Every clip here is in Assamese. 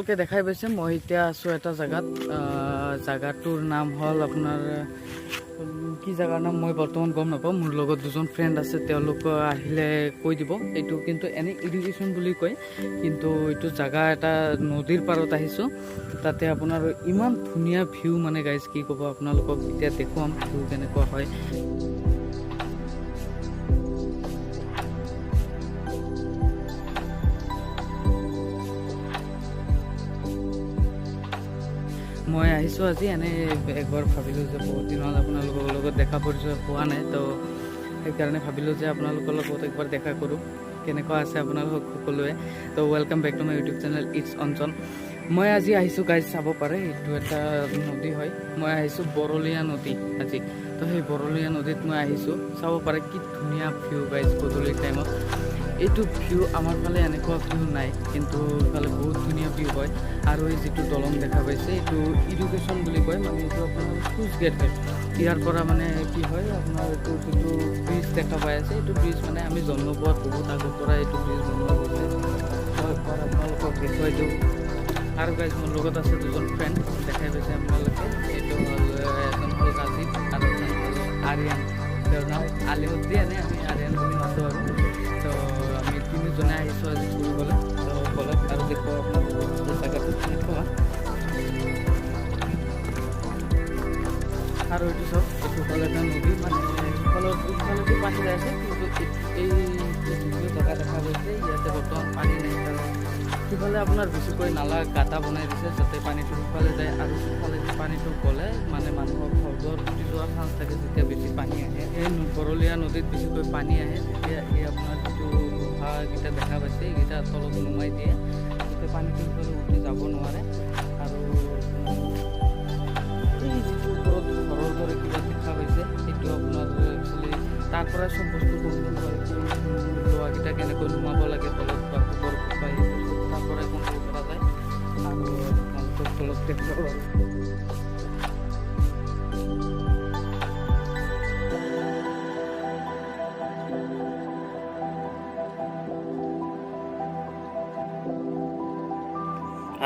আপোনালোকে দেখাই পাইছে, মই এতিয়া আছোঁ এটা জেগাত। জেগাটোৰ নাম হ'ল আপোনাৰ কি জেগাৰ নাম মই বৰ্তমান গম নাপাওঁ। মোৰ লগত দুজন ফ্ৰেণ্ড আছে, তেওঁলোক আহিলে কৈ দিব। এইটো কিন্তু এনেই ইৰিগেশ্যন বুলি কয়, কিন্তু এইটো জেগা এটা নদীৰ পাৰত আহিছোঁ। তাতে আপোনাৰ ইমান ধুনীয়া ভিউ, মানে গাইজ কি ক'ব আপোনালোকক, এতিয়া দেখুৱাম ভিউ কেনেকুৱা হয়। মই আহিছোঁ আজি এনেই একবাৰ ভাবিলোঁ যে বহুত দিন হ'ল আপোনালোকৰ লগত দেখা পৰিচয় হোৱা নাই, তো সেইকাৰণে ভাবিলোঁ যে আপোনালোকৰ লগত একবাৰ দেখা কৰোঁ, কেনেকুৱা আছে আপোনালোক সকলোৱে। তো welcome back to my YouTube channel, it's Anjan. মই আজি আহিছোঁ গাইজ, চাব পাৰে এইটো এটা নদী হয়। মই আহিছোঁ বৰলীয়া নদী আজি। তো সেই বৰলীয়া নদীত মই আহিছোঁ, চাব পাৰে কি ধুনীয়া ভিউ গাইজ। গধূলিৰ টাইমত এইটো ভিউ, আমাৰ ফালে এনেকুৱা ভিউ নাই, কিন্তু ইফালে বহুত ধুনীয়া ভিউ হয়। আৰু এই যিটো দলং দেখা পাইছে, এইটো ইৰিগেশ্যন বুলি কয়, মানে এইটো আপোনাৰ চুইচ গেট হয়। ইয়াৰ পৰা মানে কি হয় আপোনাৰ, এইটো যিটো ব্ৰিজ দেখা পাই আছে, এইটো ব্ৰিজ মানে আমি জন্ম পোৱাৰ বহুত আগৰ পৰা এইটো ব্ৰিজ বনোৱা গৈছে। তো একবাৰ আপোনালোকক দেখুৱাই দিওঁ। আৰু গাইজ মোৰ লগত আছে দুজন ফ্ৰেণ্ড, দেখাই পাইছে আপোনালোকে। এইটো হ'ল এজন হ'ল ৰাজীৱ আৰু এজন হ'ল আৰিয়ান। তেওঁৰ নাম আলিমুদ্দি, এনে আমি আৰিয়ান বুলি মাতোঁ। আৰু তো আমি তিনিজনে আহিছোঁ আজি ফুৰিবলৈ। তো বলক আৰু দেখুৱাওঁ আপোনালোকক জেগাটো কেনেকুৱা। আৰু এইটো চাওক, এইটো হ'ল এটা নদী, মানে সিফালৰ ইফালেদি পানী যাই আছে, কিন্তু এই যিটো জেগা দেখা গৈছে ইয়াতে বৰ্তমান পানী নাই, কাৰণ সিফালে আপোনাৰ বেছিকৈ নালা গাঁতা বনাই দিছে যাতে পানীটো সিফালে যায়। আৰু সিফালেদি পানীটো গ'লে মানে মানুহৰ ঘৰ দুৱাৰ উটি যোৱাৰ চান্স থাকে। যেতিয়া বেছি পানী আহে, এই বৰলীয়া নদীত বেছিকৈ পানী আহে, তেতিয়া এই আপোনাৰ যিটো লোহাকেইটা দেখা পাইছে, এইকেইটা তলত নমাই দিয়ে যাতে পানীটো সিফালে উটি যাব নোৱাৰে। আৰু এই যিটো ওপৰত ঘৰৰ দৰে কিবা দেখা পাইছে, সেইটো আপোনাৰ একচুৱেলি তাৰ পৰাই চব বস্তু কণ্ট্ৰল হয়। লোহাকেইটা কেনেকৈ নুমাব লাগে তলত বা ওপৰত বা সেইটো চব তাৰ পৰাই কণ্ট্ৰল কৰা যায়। আৰু আপোনালোকক তলত দেখুৱাব আৰু।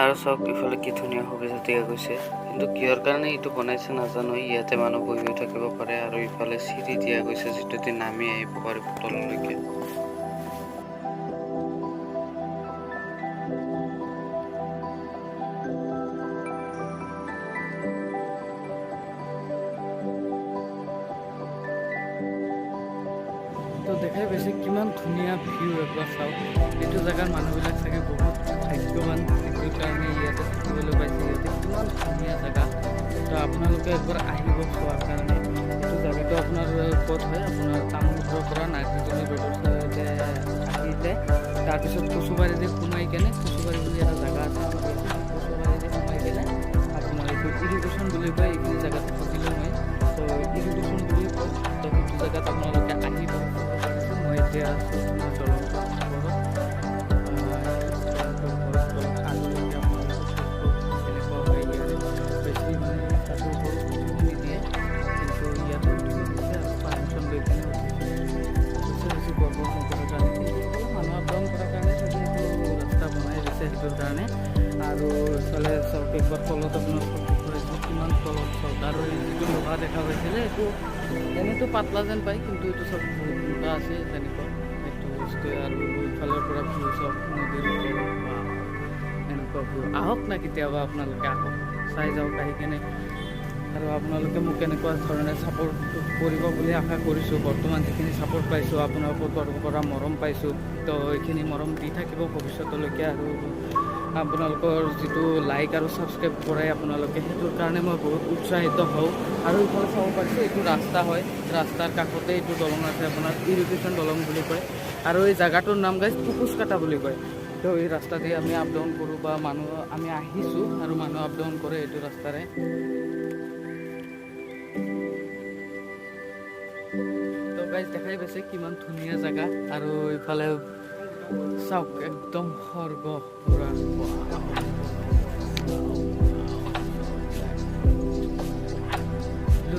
আৰু চাওক ইফালে কি ধুনীয়া সুবিধা দিয়া গৈছে, কিন্তু কিহৰ কাৰণে এইটো বনাইছে নাজানো। ইয়াতে মানুহ বহিও থাকিব পাৰে আৰু ইফালে চিৰি দিয়া গৈছে যিটোদি নামি আহিব পাৰিব তললৈকে। তো দেখাই পাইছে কিমান ধুনীয়া ভিউ, একবাৰ চাওক। এইটো জেগাৰ মানুহবিলাক চাগে বহুত ভাগ্যৱান, সেইটোৰ কাৰণে ইয়াতে থাকিবলৈ পাইছে। ইয়াতে কিমান ধুনীয়া জেগা। তো আপোনালোকে একবাৰ আহিব চোৱাৰ কাৰণে। এইটো জেগাটো আপোনাৰ ক'ত হয়? আপোনাৰ তামোলপুৰৰ পৰা নাগ্ৰীজুলি ৰোডৰ চাইডে আহিলে, তাৰপিছত কচুবাৰীতে সোমাই কেনে, কচুবাৰী বুলি এটা জেগা আছে আমাৰ ইয়াতে, সেই কচুবাৰীতে সোমাই কেনে আপোনাৰ এইটো ইৰিগেশ্যন বুলি কয়। এইখিনি জেগাত সুধিলোঁ মই, তো ইৰিগেশ্যন বুলি কয়। তো সেইটো জেগাত আপোনালোকে আহিব পাৰিছে। মই এতিয়া আছোঁ আপোনাৰ দলংটোৰ ওপৰত। দলংটোৰ ওপৰত তলত আগলৈকে আপোনালোকক কেনেকুৱা হয়। ইয়াৰে বেছি মানে তাতে ওপৰত উঠিব নিদিয়ে, কিন্তু ইয়াতে উঠিব দিছে আৰু পাৰ্মিশ্যন লৈ কেনে উঠিছোঁ। বেছি বেছি গৰ্ব নকৰাৰ কাৰণে, কিন্তু অলপ মানুহ আপ ডাউন কৰাৰ কাৰণে চাগে এইটো ৰাস্তা বনাই দিছে সেইটোৰ কাৰণে। আৰু ইফালে চাওক একবাৰ তলত, আপোনালোকক দেখুৱাইছোঁ কিমান তলত চাওক। আৰু এই যিটো লোহা দেখা পাইছিলে, এইটো এনেইতো পাতলা যেন পায়, কিন্তু এইটো চব বহুত মোটা আছে তেনেকুৱা এইটো বস্তুৱে। আৰু ইফালৰ পৰা ভিউ চাওক নদীৰ ওপৰত, বা এনেকুৱা ভিউ। আহক না কেতিয়াবা আপোনালোকে, আহক, চাই যাওক আহি কেনে। আৰু আপোনালোকে মোক কেনেকুৱা ধৰণে ছাপোৰ্ট কৰিব বুলি আশা কৰিছোঁ। বৰ্তমান যিখিনি ছাপোৰ্ট পাইছোঁ, আপোনালোকৰ পৰা মৰম পাইছোঁ, তো এইখিনি মৰম দি থাকিব ভৱিষ্যতলৈকে। আৰু আপোনালোকৰ যিটো লাইক আৰু ছাবস্ক্ৰাইব কৰে আপোনালোকে, সেইটোৰ কাৰণে মই বহুত উৎসাহিত হওঁ। আৰু ইফালে চাব পাৰিছে, এইটো ৰাস্তা হয়, ৰাস্তাৰ কাষতে এইটো দলং আছে আপোনাৰ, ইৰিগেশ্যন দলং বুলি কয়। আৰু এই জেগাটোৰ নাম গাইজ পুকুচকাটা বুলি কয়। তো এই ৰাস্তা দি আমি আপ ডাউন কৰোঁ বা মানুহ আমি আহিছোঁ আৰু মানুহ আপ ডাউন কৰে এইটো ৰাস্তাৰে। তো গাইজ দেখাই পাইছে কিমান ধুনীয়া জেগা। আৰু ইফালে চাওক একদম স্বৰ্গ পুৰা।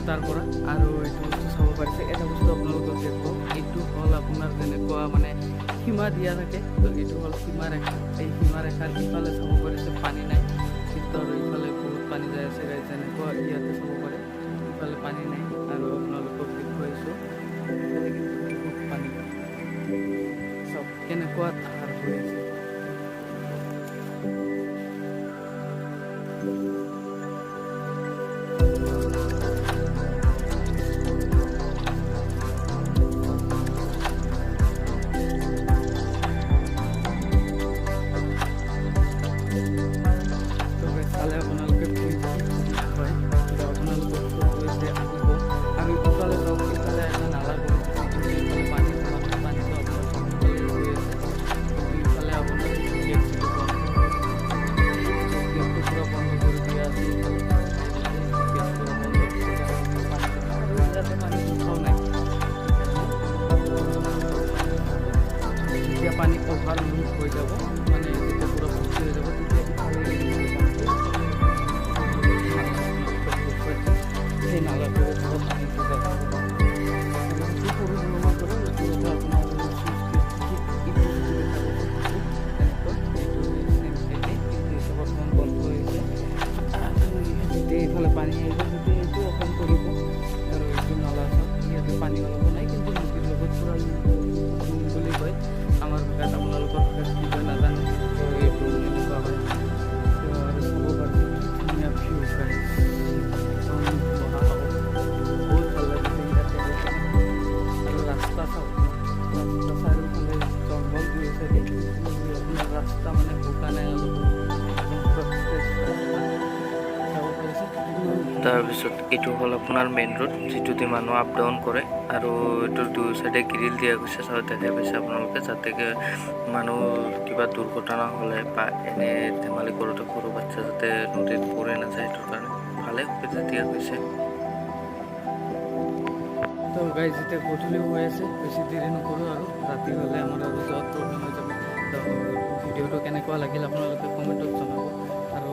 তাৰ পৰা আৰু এইটো বস্তু চাব পাৰিছে। এটা বস্তু আপোনালোকক দেখুৱাওঁ, এইটো হ'ল আপোনাৰ যেনেকুৱা মানে সীমা দিয়া থাকে। তো এইটো হ'ল সীমা ৰেখা। এই সীমা ৰেখাৰ ইফালে চাব পাৰিছে পানী নাই, কিন্তু আৰু ইফালে বহুত পানী যাই আছে গাইজ। যেনেকুৱা ইয়াতে চাব পাৰে ইফালে পানী নাই, আৰু আপোনালোকক দেখুৱাইছোঁ ইফালে কিন্তু বহুত পানী। চাওক কেনেকুৱা ধাৰ হৈ আছে। চালে আপোনালোকে হয় আপোনালোকক যে আহিব। আৰু ইফালে চাওক, ইফালে এটা নালা কৰি দিছে, কিন্তু ইফালে পানী পানীটো আপোনাৰ চবফালে গৈ আছে, কিন্তু ইফালে আপোনাৰ গেটটো বন্ধ, গেটটো পূৰা বন্ধ কৰি দিয়া আছে। ইফালে গেট পূৰা বন্ধ আৰু ইয়াতে পানী উঠাও নাই। যেতিয়া পানী অভাৰলোড হৈ যাব, মানে যেতিয়া পূৰা ভৰ্তি হৈ যাব, তেতিয়া ইফালে সেই নালাটোৰে পূৰা পানীটো যাব। যিটো সৰু দলঙৰ দৰে এইটো এটা আপোনাৰ ইটো যিটো দেখা পাইছে তেনেকুৱা, এইটো চেম একেই, কিন্তু এইটো বৰ্তমান বন্ধ হৈছে। আৰু যেতিয়া এইফালে পানী আহিব তেতিয়া এইটো অপেন কৰিব। আৰু এইটো নালা চাওক, ইয়াতে পানী অলপো নাই, কিন্তু নদীৰ লগত পূৰা ডুম বুলি কয় আমাৰ ভাষাত, আপোনালোকৰ ভাষাত কি কয় নাজানো। তো এই ডুম এনেকুৱা হয়। তো আৰু চাব পাৰিছে কি ধুনীয়া ভিউ গাইজ, বহুত ভাল লাগিছে ইয়াতে আহি কেনে। আৰু ৰাস্তা চাওক, ৰাস্তা চাৰিওফালে জংঘল দুই চাইডে, আপোনাৰ ৰাস্তা মানে বোকা নাই অলপো, একদম পুৰা ফ্ৰেছ ৰাস্তা চাব পাৰিছে। তাৰপিছত এইটো হ'ল আপোনাৰ মেইন ৰোড, যিটো দি মানুহ আপ ডাউন কৰে। আৰু এইটোৰ দুয়ো চাইডে গ্ৰিল দিয়া গৈছে, চাওক দেখাই পাইছে আপোনালোকে, যাতে মানুহ কিবা দুৰ্ঘটনা হ'লে বা এনে ধেমালি কৰোঁতে সৰু বাচ্ছা যাতে নদীত পৰি নাযায়, সেইটোৰ কাৰণে ভালে সুবিধা দিয়া গৈছে। তো গাইজ এতিয়া গধূলি হৈ আছে, বেছি দেৰি নকৰোঁ, আৰু ৰাতি হ'লে আমাৰ আৰু যোৱাত প্ৰব্লেম হৈ যাব। তো ভিডিঅ'টো কেনেকুৱা লাগিল আপোনালোকে কমেণ্টত জনাব, আৰু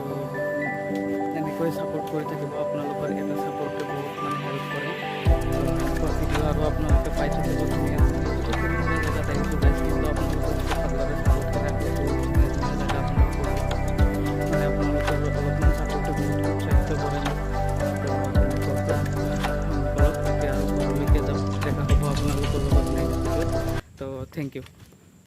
এনেকৈ ছাপোৰ্ট কৰি থাকিব। আপোনালোকৰ এটা ছাপোৰ্টে বহুত মানে হেল্প কৰে। তো এনেকুৱা ভিডিঅ' আৰু আপোনালোকে পাই থাকিব ধুনীয়া ধুনীয়া। এইটো সৰু সুৰা জেগাত আহিছোঁ গাইজ, কিন্তু আপোনালোকে যদি ভালদৰে ছাপোৰ্ট কৰে আৰু বহুত ধুনীয়া ধুনীয়া জেগা আপোনালোকৰ মানে আপোনালোকৰ অলপমান ছাপোৰ্টে বহুত উৎসাহিত কৰে মোক। তো তেনেকুৱাকৈ কৰক। এতিয়া আৰু ঘৰলৈকে যাওঁ, দেখা হ'ব আপোনালোকৰ লগত নেক্সট ভিডিঅ'ত। তো thank U.